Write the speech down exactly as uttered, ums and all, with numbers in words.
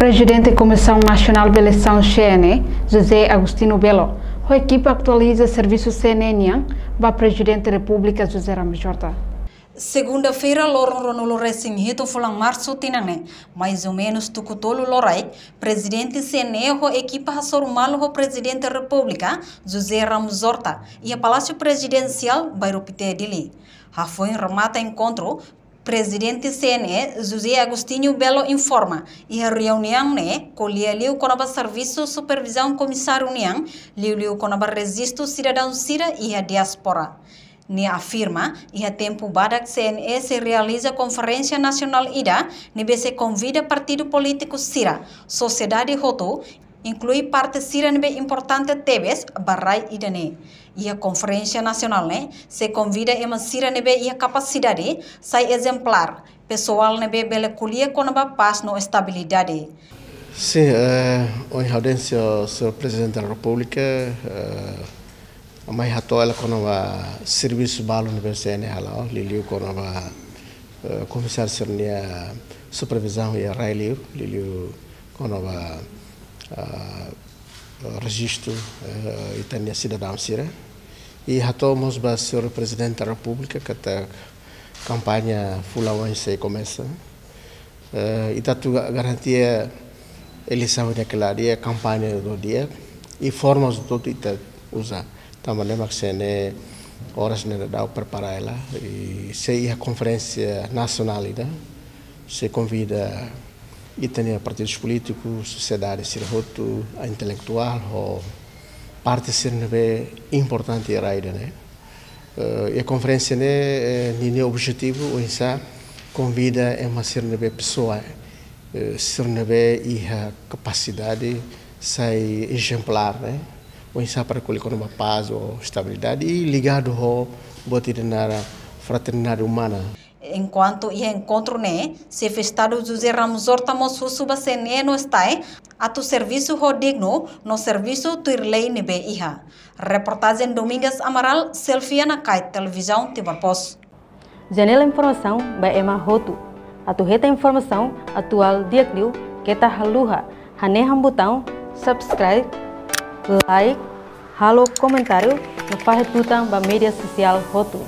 Prezidente Komisaun Nasionál ba Eleisaun C N E, José Agostinho Belo, ho ekipa atualiza servisu C N E nian ba Prezidente Repúblika José Ramos Horta. Segunda-feira, loron ruanulu resin hitu fulan Marsu tinan ne'e, mais ou menus tuku tolu loraik, Prezidente C N E ho ekipa hasoru malu ho Prezidente Repúblika José Ramos Horta iha Palásiu Prezidensiál, Bairru Pité, Dili. Hafoin remata enkontru, Prezidente C N E José Agostinho Belo informa, iha reuniaun ne'e ko'alia liu kona-ba servisu supervizaun komisáriu nian, liuliu kona-ba rejistu sidadaun sira iha diáspora. Nia afirma, iha tempu badak C N E sei realiza konferénsia nasionál ida ne'ebé sei konvida partidu polítiku sira, sosiedade hotu, inklui parte sira ne'ebé importante tebes ba rai ida-ne'e. Iha konferénsia nasionál ne'e sei konvida ema sira ne'ebé iha kapasidade, sai ezemplár, pesoál ne'ebé bele ko'alia kona-ba pás no estabilidade. Sin, eh, ohin ha'u dehan, señór, señór Prezidente da Repúblika, eh, mai hato'o hela kona-ba servisu balu ne'ebé C N E hala'o, liuliu kona-ba, eh, komisáriu sira-nia supervizaun iha rai-li'ur, liuliu kona-ba, ah, rejistu, eh, ita-nia sidadaun sira. I hato'o mós ba señór Prezidente da Repúblika katak kampaña fulan oin sei komesa. Eh, ita atu ga-, garantia eleisaun ne'e kela di'ak, kampaña dododi'ak, i formas hotu ita uza. Tanba ne'e mak C N E oras ne'e daudaun prepara hela, i sei iha konferénsia nasionál ida, sei konvida ita-nia partidus polítikus, sosiedade sira hotu, a intelektuál, ho parte sira ne'ebé importante iha rai ida-ne'e. Eh, iha konferénsia ne'e, eh, ninia objetivu oinsá konvida ema sira ne'ebé pesoál, eh, sira ne'ebé iha kapasidade sai ezemplár, ne'e. Oinsá para ko'alia kona-ba pás ou estabilidade i ligadu ho buat ida naran fraternidade umana. Enkuantu iha enkontru ne'e, Xefe Estadu José Ramos Horta mós husu ba C N E no STAE atu servisu ho dignu no servisu tuir lei ne'ebé iha. Reportajen Domingas Amaral, Selfie Anacai, Televizaun Timor Post. Janela informasaun ba ema hotu. Atu hetan informasaun atuál di'ak liu, keta haluha hanehan butaun subscribe, like, halo komentáriu no fahe tutan ba média sosiál hotu.